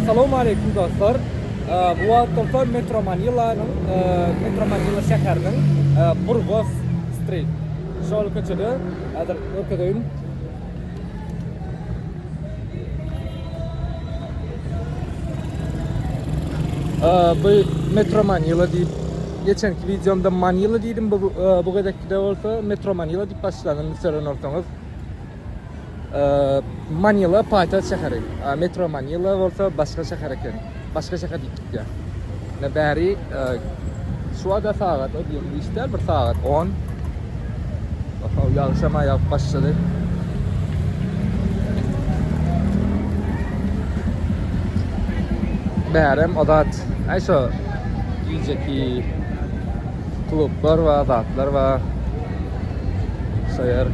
Assalamu dostlar. Bu wagt bolsa Metro Manilanyň, Metro Manila şäheriniň Burgos Street. Şol köçede häzir görkezeýin. Bu Metro Manila diýip, geçenki wideomda Manila diýdim, bu bu gezekde bolsa Metro Manila diýip başlanym, ünseren bolsaňyz. Manila paýtagt şäheri. Metro Manila bolsa başga şäher eken. Başga şäher diýip gitýär. Ne bäri şu wada sagat o diýen iş däl, bir sagat 10. Oho, ýagşam ýagyp başlady. Bärem o zat, aý şo gijeki Klublar bar, zatlar bar. Şo ýer.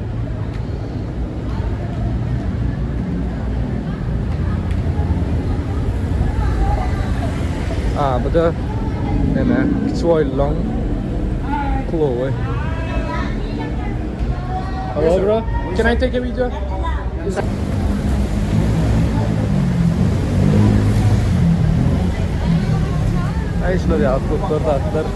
A, bu da neme, kiçi boýlulaň kluby. Hello bro, can I take a video? Aý şular ýaly klublar zatlar.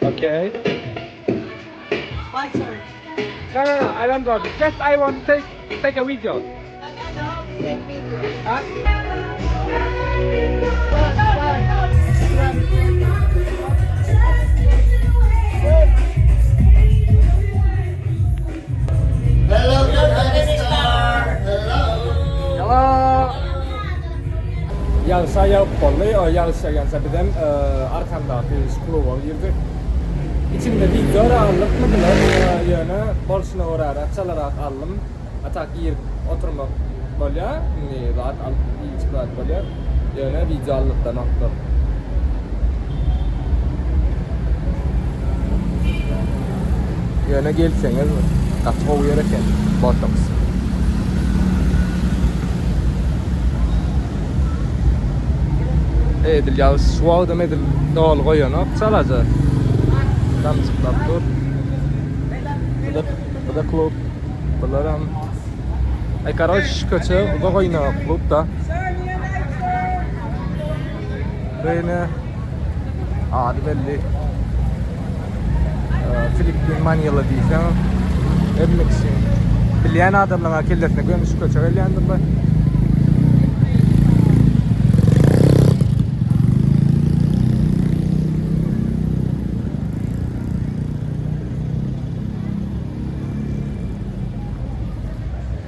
Okay. Why, sir? No, no, no, I don't go. Just I want to take take a video. Take video. Huh? Hello, good star. Hello. Hello. Ýagşa ýagyp boldy. O ýagyş ýagýança bizem arkamdaky şu kluba girdik. Içinde wideo aldypmydylar, ýöne bolşuna görä çalarak aldym. A tak girip oturmak bolýar, indi zat alyp iýip zat bolýar. Ýöne wideo aldypdanoklar. Ýöne gelseňiz gaty gowy ýer eken Botox. Edil ýagyş şu wagtam edil doly goýanok çalaja. Damjyklap dur. Bu da, bu da klub. Bularam Ay karoç şu köçe uzak oýna klub da. Beýne ady belli. Filippin Manila diýseň, hemme kişi bilýän adamlaryň kellesine göni şu köçe gelýändir be.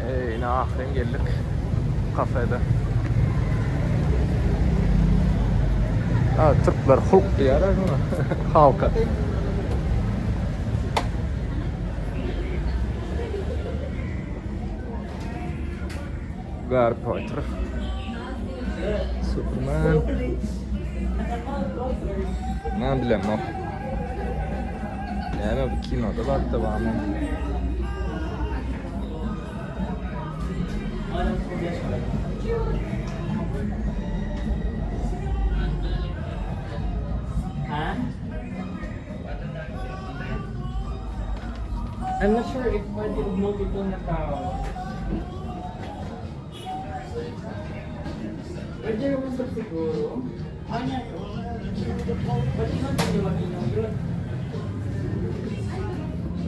Eý, ine ahyryn geldik kafede. Ha, türkler hulk diýýär şuna. Halka. Harry Potter. Superman. Men bilemok. Näme bu kinoda zatda barmy? I'm not sure if pwede multiple na tao. Pwede naman sa siguro. Ano? Pwede naman pwede mag-inom yun.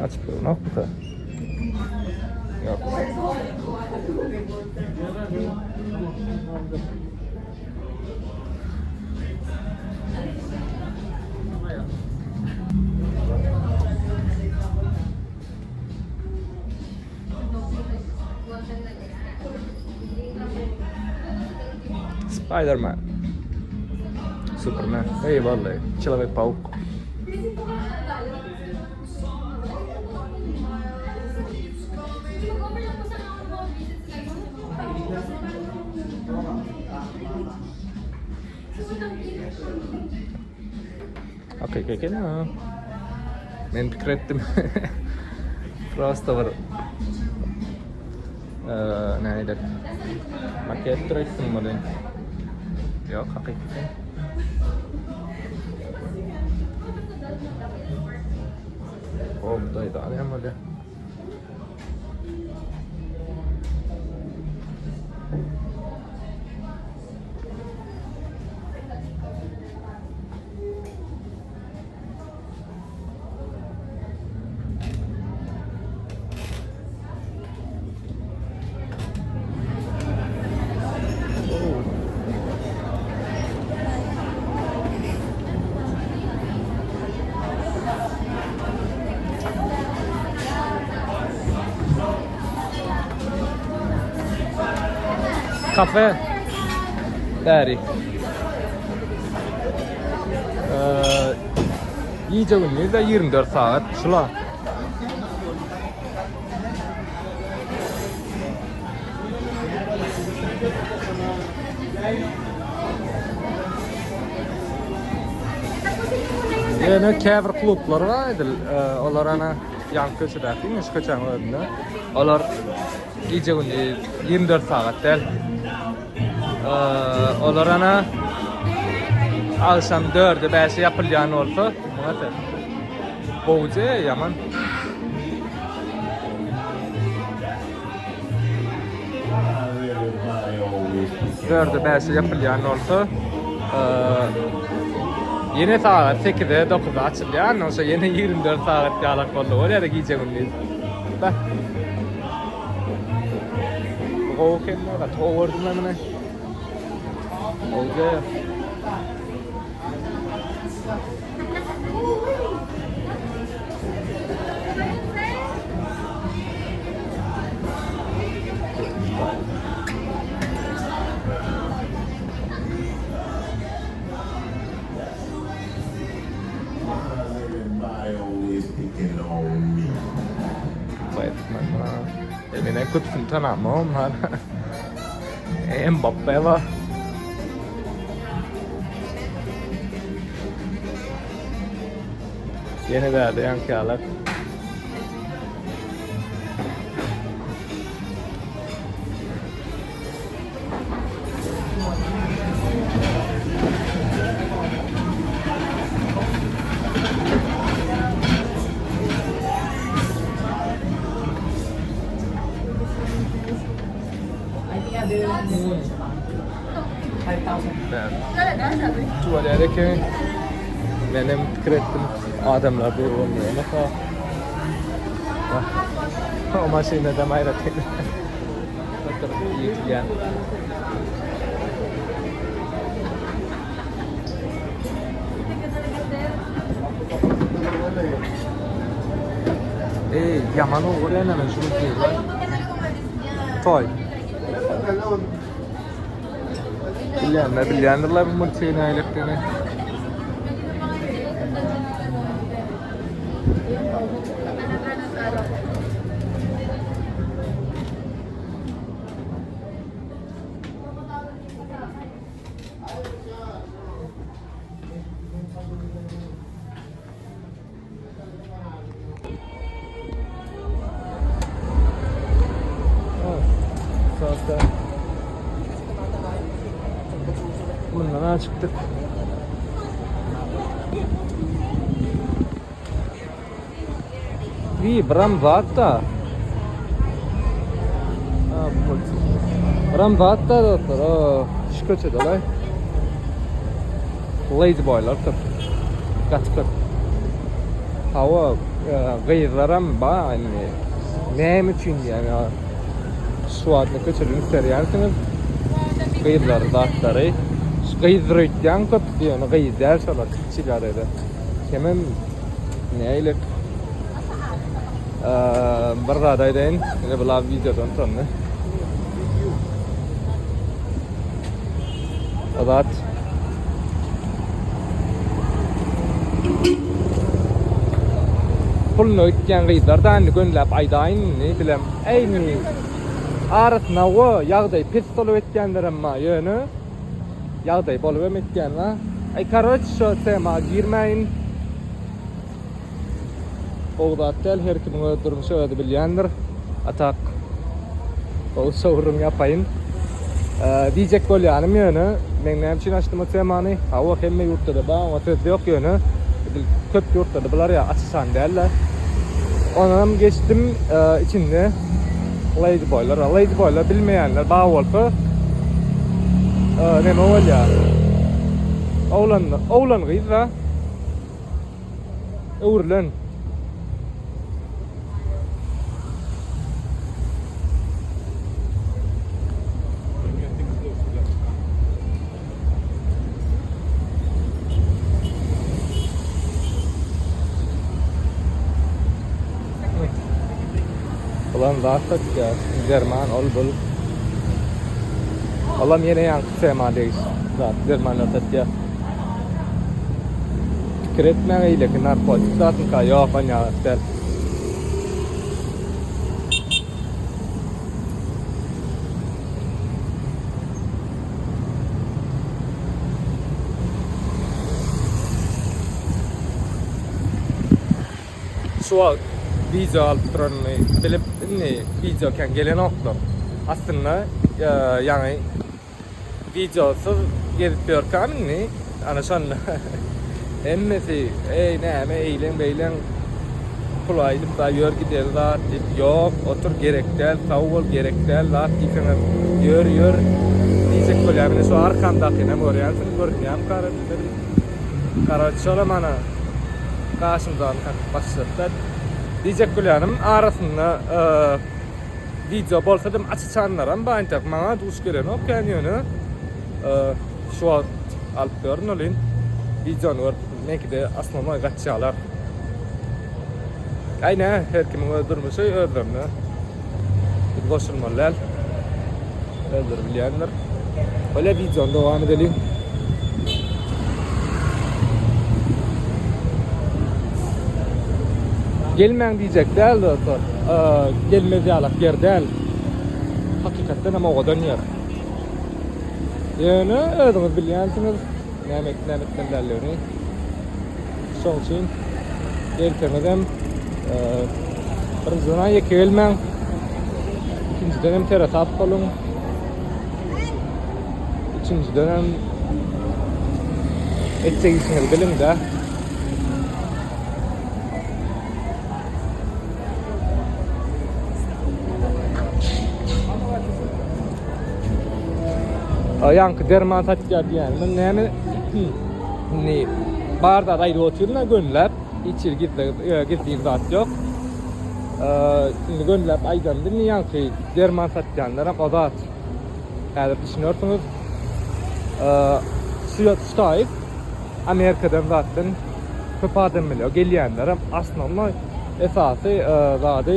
Açyp duranok bu da. Ýok. Spider-Man. Superman. Eyvallah. Человек Паук. Hakyky eken ha. Men pikir etdim. Prosta bir eee näme Maket etdim muny. Ýok, hakyky eken. O, bu da idare bolýar. Kafe Bäri. Ee, gije gündüz de 24 saat şula. Ýöne käbir klublar bar edil, e, olar ana ýaňky köçedäki, ine şu köçäniň özünde. Olar gije gündüz 24 sagat däl. E, olar ana agşam 4-e 5-e ýapylýan bolsa, muňa sen. Gowja ýaman. Dörde bäşe ýapylýan bolsa, ýene sagat sekize, dokuza açylýan, onsoň ýene 24 sagat ýalak boldy bolýar gije gündiz. Da. Bu gowy eken, gaty gowy gördüm men muny. Gowy. Menen köpüsini tanamam hala. Mbappe bar. Ýene bärde ýaňky ýalak. Tuvalet eken. Men hem pikir etdim. Adamlar dur bolmaýar. Mesela. O maşynada aýratyn. Oturyp ýetýän. Ey, ýaman ugur ýene men şunu diýýän. Toý. Bilýänler bilýändirler bu multigi nägilikdigini. Bundan çıktık. Bir biram zat da. Biram zat da dostlar. O, şu köçede lay. Lazy boylar köp. Gaty köp. Hawa, gyzlaram ba indi. Näme üçin diýýän. Şu wagtda köçede üns berýänsiňiz. Gyzlar zatlary. Şu gyzdyr öýtýän köp diýeni gyz däl şolar kiçi ýagdaýda. Hemem nälik bir zat aýdaýyn. Ine bular wideodan utandy. O zat Puluna gitýän gyzlar da indi gönüläp aýdaýyn indi bilem. Eý indi arasynda o ýagdaý pes bolup etýänlerem bar ýöne ýagdaý bolup hem etýän bar. Eý karoç şo tema girmäýin. Gowy zat däl her kimiň öz durmuşy özi bilýändir. A tak gowy şowruň ýapaýyn. Diýjek bolýanym ýöne men näme üçin açdym o temany? Hawa hemme ýurtda-da bar oňa söz ýok ýöne edil köp ýurtlarda bular ýa açyşan däl-de. Onam geçdim içinde ladyboýlar bar. Ladyboýlar bilmeýänler bar bolsa neme bolýar? Oglan oglan gyz-da. Öwrülen. Ulan zat satýar. Derman ol bul. Olam ýene ýaňky tema degişli zat. Dermanlar satýar. Pikir etmäň eýleki narkotik zatmyka ýok onýaňak däl. Şu wagt wideo alyp duranymy bilip indi wideo kän gelenoklar. Aslynda ýaňy Wideosyz gezip ýörkäm indi ana şonda hemmesi eý näme eýleň beýleň pul aýdyp da ýör gideli zat diýip ýok otur gerek däl sag bol gerek däl zat diýseňem ýör ýör diýjek bolýar ine şu arkamdakynam görýänsiňiz görünýärmikara bilmedim karoç şolam ana gaşymdany kakyp başlady diýjek bolýanym arasynda Wideo bolsadam açyçanlaram bar entek maňa duş gelenok kän ýöne şu wagt alyp ýörün olyn wideony görüp meňkide osnownoý gaçýalar. Aý nä her kimiň öz durmuşy özlerine biz goşulmaly däl. Özleri bilýändir. Bolýa wideony dowam edeliň. Gelmäň diýjek däl dostlar. Gelmez ýalak ýer däl. Hakykatdan hem owadan ýer. Ýöne özüňiz bilýänsiňiz näme etip näme etmeli däldigini. Şoň üçin gelseňiz hem birinjiden ýeke gelmäň. Ikinjiden hem seresap boluň. Üçünjiden hem etjek işiňizi biliň-de. Ýaňky derman satýar diýýänimiz näme? Indi bar zat aýdyp otyryn-a gönüläp, hiç ýeri gizlin zat ýok. Indi gönüläp aýdanda indi ýaňky derman satýanlaram o zat. Häzir düşünersiňiz. Şu şu taýyp Amerikadan zatdan köp adam bilýär. Gelýänlerem asnownoý esasy zady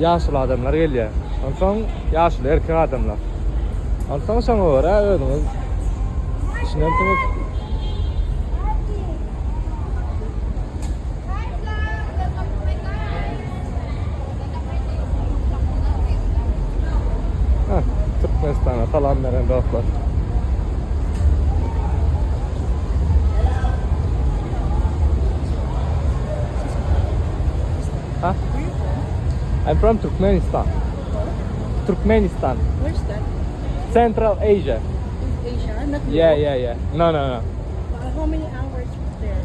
ýaşuly adamlar gelýär. Onsoň ýaşuly erkek adamlar. Onsoň şoňa görä özüňiz düşünersiňiz. Heh, Türkmenistana salam beren dostlar. Huh? I'm from Turkmenistan. Turkmenistan. Where's that? Central Asia. Asia? Not Yeah, Europe? yeah, yeah. No, no, no. Uh, How many hours there?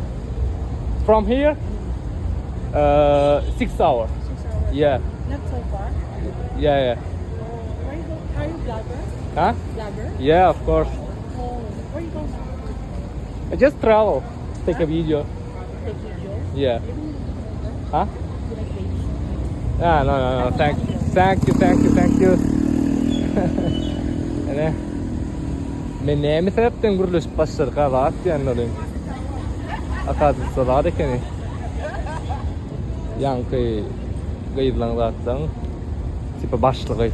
From here, 6 hours. 6 hours. Yeah, Not so far. yeah, yeah. Oh, where you go? Are you blogger? Huh? Blogger? Yeah, of course. Oh, where you go? I just travel. Take a video. Take video. Yeah. Maybe Huh? you like baby? Ah, no, no, no. Thank, thank you, thank you, thank you. Ene. Men näme sebäpden gürleşip başladyk ha zat diýen olayım. Akadymsa zat ekeni. Ýaňky gyzlaň zatlaň tipa başlygy.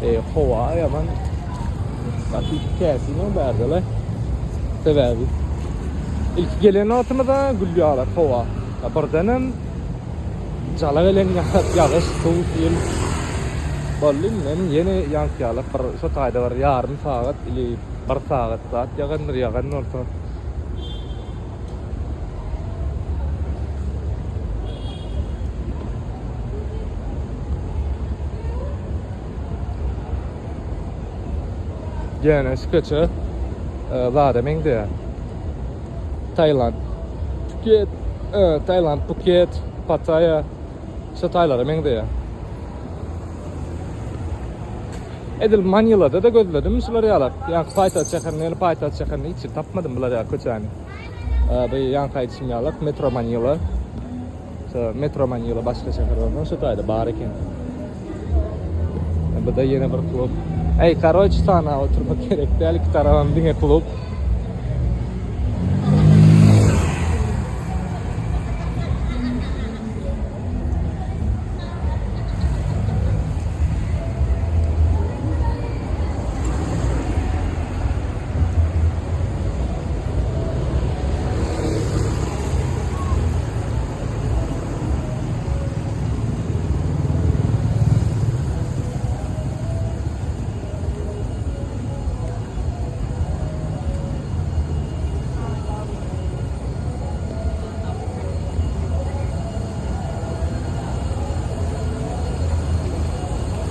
E, howa ýaman. Gaty täsin o bärde-le. Sebäbi ilki gelen wagtymyz-a gül ýalak howa. Birdenem jala gelen ýalyk ýagyş, suw, sil. Boldy indem ýene ýaňky ýalak bir şo taýda bir ýarym sagat ili bir sagat zat ýagandyr, ýagan bolsa. Ýöne şu köçe zada meňzeýär. Tailand. Phuket, Tailand, Phuket, Pattaya şu taýlara meňzeýär. Edil Manilada-da gözledim şular ýalak. Ýaňky paýtagt şäherinde ýöne paýtagt şäherinde hiç ýer tapmadym bular ýaly köçäni. Bu ýaňky aýdyşym ýalak Metro Manila. Şu Metro Manila başga şäher bolsa şu taýda bar eken. Bu da ýene bir klub. Ey, karoç sana oturmak gerek däl. Iki tarabam diňe klub.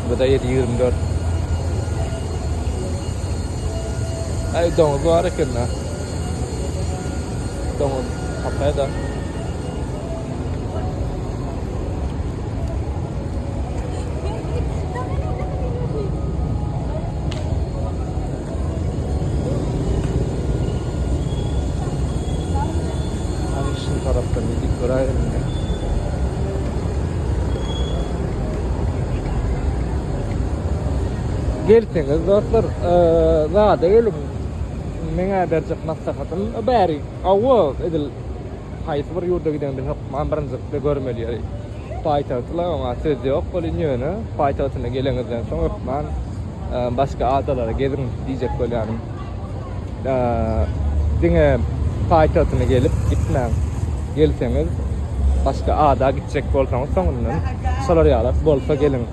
Bu da 7.24. Ay doňuz bar eken da. Doňuz kafeda. Hany şu tarapdan gidip göräýelim. Gelseňiz dostlar, zada geliň. Meň-ä berjek maslahatym bäri hawa edil haýsy bir ýurda gideňde hökman birinjilikde görmeli ýeri paýtagtla oňa söz ýok welin ýöne paýtagtyna geleňizden soň hökman başga adalara geziň diýjek bolýaryn. Diňe paýtagtyna gelip gitmäň. Gelseňiz başga ada gitjek bolsaňyz soňundan şolar ýalak bolsa geliň.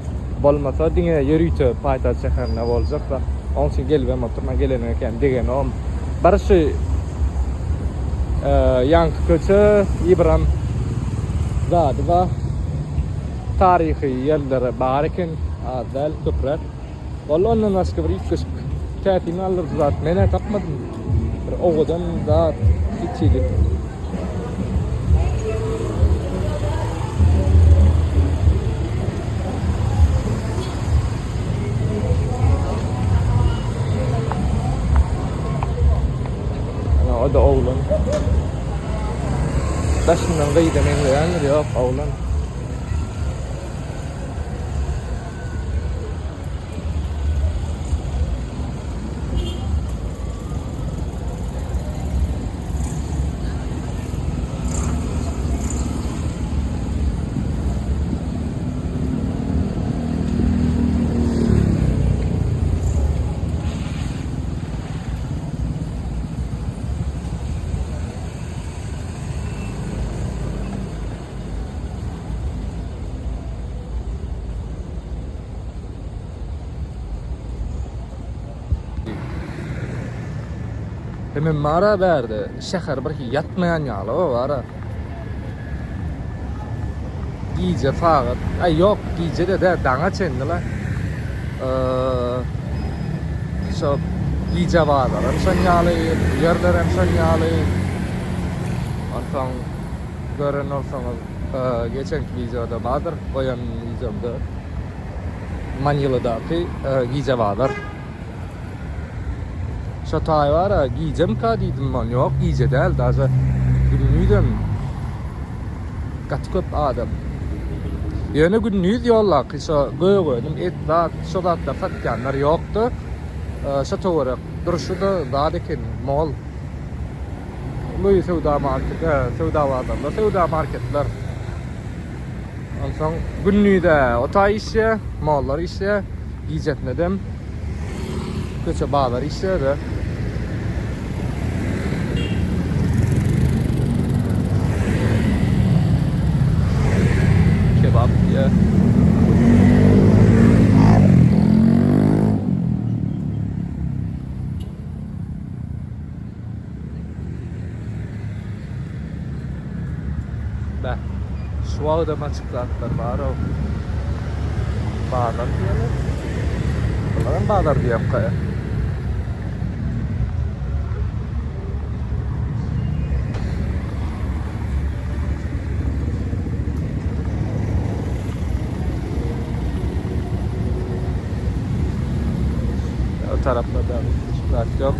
Bolmasa diňe ýörite paýtagt şäherinde boljak-da. Oň üçin gelibem oturma geleniňe kän degenom. Bir şu ýaňky köçe Ibram zady bar. Taryhy ýerleri bar eken, az däl, köpräk. Walla ondan başga bir üýtgeşik täsin galdyryjy zat men-ä tapmadym. Bir owadan zat hiç hili. Ana o da oglan. Daşyndan gyza meňzeýändir, ýok, oglan. Hemem bara bärde şäher bir ýatmaýan ýaly o bara. Gije sagat, aý ýok, gije de däl, daňa çenli la. Şo gije bazaram şon ýaly, bu ýerlerem şon ýaly. Onsoň gören bolsaňyz, geçenki wideoda bardyr, goýan wideomda Maniladaky gije bazar. Şo taý bar-a, gijemika diýdim men. Ýok, gije däl, daže gündizem gaty köp adam. Ýöne gündiz ýoldaky şo gök önüm, et zat, şo zatlar satýanlar ýokdy. Şo töwerek durşy-da zat eken, mol. Uly söwda market, söwda bazarlar, söwda marketler. Onsoň gündiz-ä o taý işleýär, mollar işleýär, gijesine-dem. Köçe bazar işlerde. Kebap diye. Bäh. Şu wagtam açyk zatlar bar-ow. Bazar diýeli. Bularam bazar diýemka. O taraflarda hiç zat yok.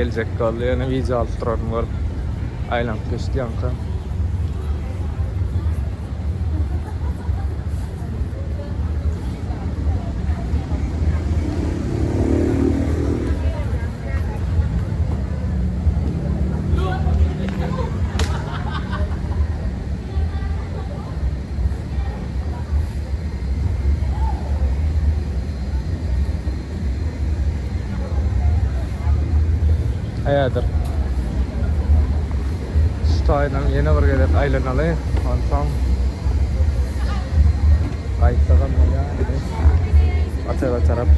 Geljek boldy ýöne wideo alyp duraryn görüp aýlanyp geçdi ýaňky. Häzir şu taýdan ýene bir gezek aýlanaly. Onsoň gaýtsagam bolýar. Otele tarap.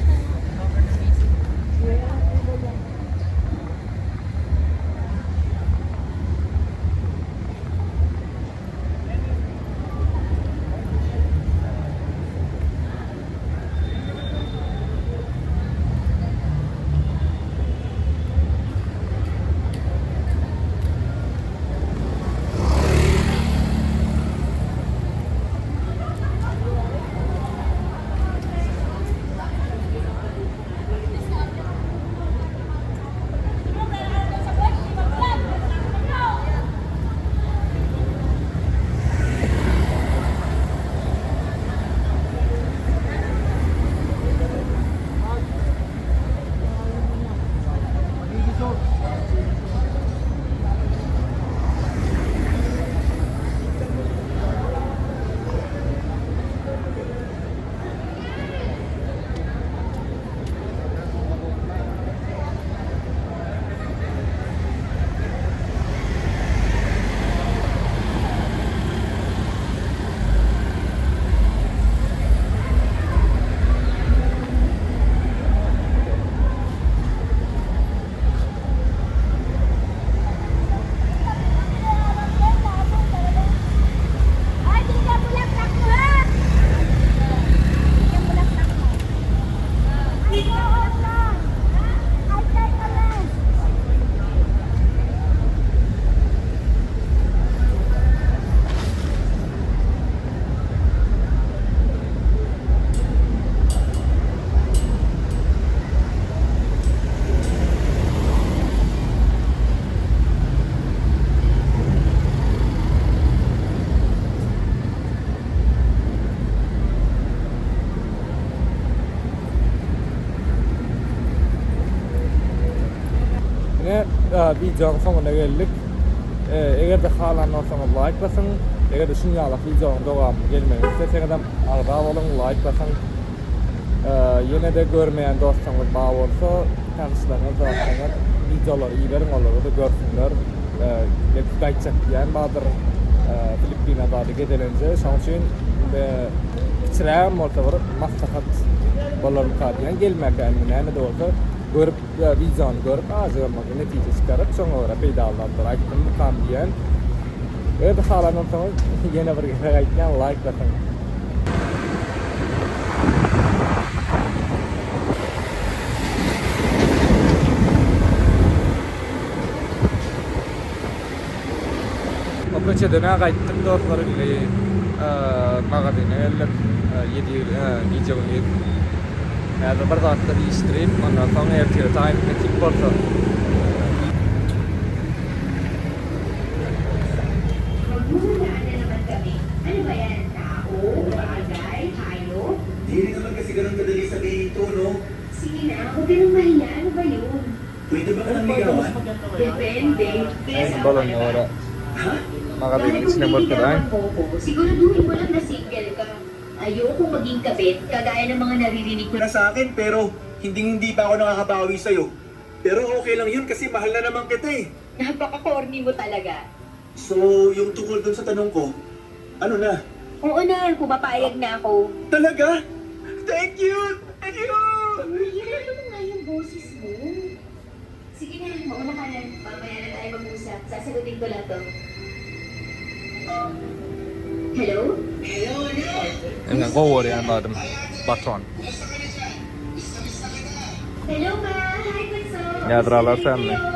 Ay, binigyan bulaklak mo, ha? Binigyan bulaklak mo. Ay, oo lang. Ay, teka lang. Ine wideonyň soňuna geldik. Eger-de halan bolsaňyz laýk basyň. Eger-de şuň ýaly wideonyň dowamyny gelmegini isleseňizem agza boluň, laýk basyň. Ýene-de görmeýän dostlaryňyz bar bolsa, tanyşlaryňyz, zatlaryňyz wideolary iberiň, olara-da görsünler. Belki gaýtjak diýýän bardyr Filippina zady gezelenje. Şonuň üçin kiçirägem bolsa bir maslahat bolarmyka diýýän. Gelmäkä indi näme-de bolsa görüp wideony görüp azajygam bolsa netije çykaryp, şoňa görä peýdaly zatlar aýtdymmykam diýýän. Eger-de halan bolsaňyz ýene bir gezek aýtýan laýk basyň. O köçeden-ä gaýtdyk dostlar indi magazyna geldik. 7 gije-gündiz. Häzir bir zatlar iýişdirip, ondan soň ertire taýyn nesip bolsa. ganun kadali sabihin to, no? Sige na, huwag ka nang mahiya. Ano ba yun? Pwede ba kitang ligawan? Depende. Balon ora. Magazynyň Kahit kung içine liligawan görkezäý. mo ko, siguraduhin mo lang na single ka. Ayoko maging kabit, kagaya ng mga naririnig ko Na sa akin, pero hindi hindi pa ako nakakabawi sa'yo. Pero okay lang yun kasi mahal na naman kita eh. Napaka-corny mo talaga. So, yung tungkol dun sa tanong ko, ano na? Oo na, pumapayag na ako. Talaga? Thank you! Thank you! Uy, ginano mo nga yung boses mo. Sige na, mauna ka na. Mamaya na tayo mag-usap. Sasagutin ko lang to. Hello? Ine gowy görýän zadym baton. Hello, ma! Hi, Bunso! Ýadyralar Kamusta senmi? kayo?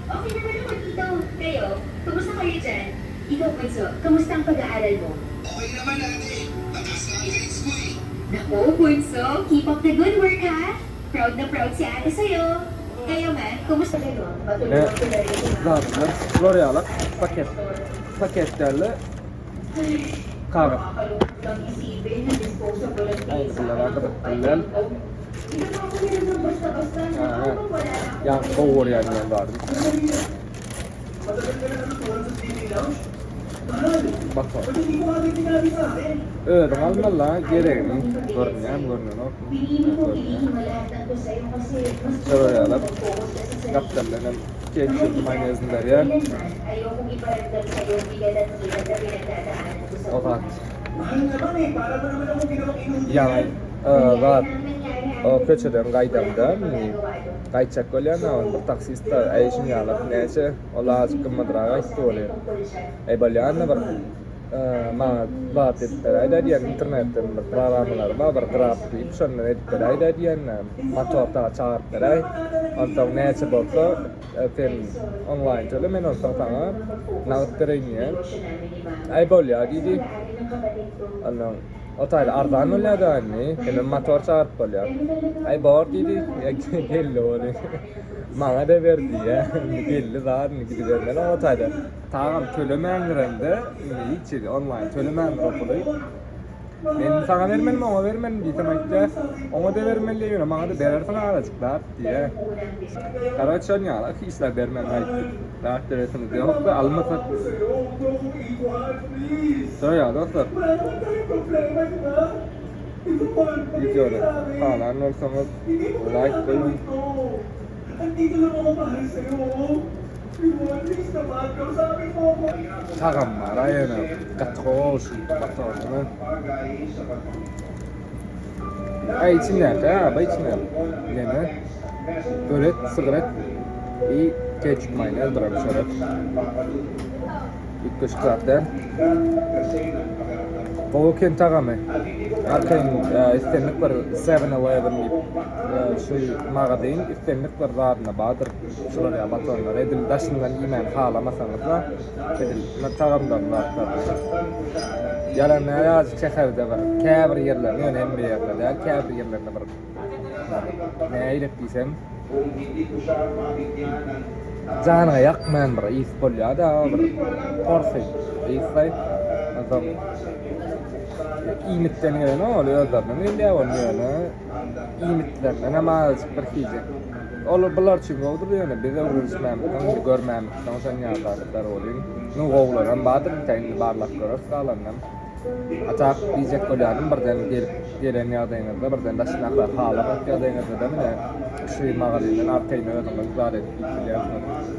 Okay naman ako dito. Kayo? Kumusta kayo dyan? Ikaw, Bunso, kamusta ang pag-aaral mo? Okay naman ate. Mataas na ang grades mo eh. Naku, Bunso, keep up the good work, ha? Proud na proud si ate sa'yo. Kayo, ma, kumusta kayo? Ne? Matulog ko na rin si ma. Zatlar şular ýaly paket. Paketlerli kagyz. Nakakalungkot lang isipin na disposable ang Ay, tingin sa wala akin ka ng ba? kapatid ko. Hindi naman ako nilunod basta-basta. Ha, Naku, wala na akong Ýa gowy görýän diýen zadym. Matagal ka na natutunan sa sleeping lounge? Mahal! Baton. Ba't hindi mo agad sinabi sa akin? Özüň almaly geregini görünýärmi görünenokmy? Pinili ko Görünýär. ilihim lahat ng to sa'yo kasi mas gusto Şular ko ýaly mag-focus ka sa sarili. gapdaldan hem Mahal ketçap kita. maýonezini berýär. Kailanman, ayokong iparamdam sa'yo ang bigat at hirap na pinagdadaanan ko sa O buhay. zat. Mahal naman eh. Para mo naman akong ginawang inuuto. Ýaňy Nangyari zat na ang nangyari, o Andres. köçeden Wala gaýdamda akong magagawa doon. gaýtjak bolýan ol bir taksist aý şuny ýaly näçe ol azajyk gymmadrak aýtdy bolýar. Aý bolýan bir maňa zat edip beräýdä diýen internetden bir programmalary bar bir grab diýip şondan edip beräýdä diýen motor dagy çagyryp beräý. Onsoň näçe bolsa sen onlaýn töle men onsoň saňa nagt bereýin diýen. Aý bolýar diýdi. Ondan o taýda arzan bolýar da indi. Hemem motor çagyryp bolýar. Aý bor diýdi. Geldi ony. Maňa da ber diýýär. Indi geldi zat indi gidibermeli o taýda. Tagam tölemändirem-de, indi hiç ýeri onlaýn tölemändir o puly. Men saňa bermelimi, oňa bermelimi diýsem aýtýar. Oňa da bermeli diýýär, ýöne maňa da berersiň azajyk zat diýýär. Garoç şon ýaly hiç zat bermän gaýtdyk. Zat beresimiz ýokdy, almasak. Sa'yo, huwag mo akong iwan, please! Şo ýaly dostlar. Wala naman tayong problema, di ba? Ikaw, mahal pa rin Wideony sa akin. halan bolsaňyz Hindi mo laýk kailangan goýuň. gawin to. Andito lang ako mahal sa'yo. Iwan, please naman. Kausapin mo ako. Tagam bar-a ýöne gaty gowy şu batonyny. Aý içindäki a bu içinde neme? Börek, sygyret i ketçup maýonez biram çörek. Üýtgeşik zat däl. Gowy eken tagamy. Arkaýyn islendik bir Seven Eleven diýip şu magazin islendik bir zadynda bardyr. Şular ýaly batonlar edil daşyndan iýmäni halamasaňyzda edil tagamlaryny zatlar. Ýalan närazy şäherde bir käbir ýerlerinde ýöne hemme ýerde däl käbir ýerlerinde bir nähili diýsem janyňa ýakmaýan bir ys bolýar-da bir porsy ysy. Onsoň iýmitden gelen ol özlerinden gelýär ol ýöne iýmitlerinden hem azajyk bir hili. Ol bular üçin gowudyr ýöne biz öwrenişmämizden indi görmämizden şon ýaly zatlar bolýar. Nu gowularam bardyr indi indi barlap göreris galanynam. A tak diýjek bolýanym birden gelip gelen ýagdaýyňyzda birden daşyndakylary halamat ýagdaýyňyzda-da mine şu magazinden arkaýyn özüňiz zat edip iýip bilýärsiňiz.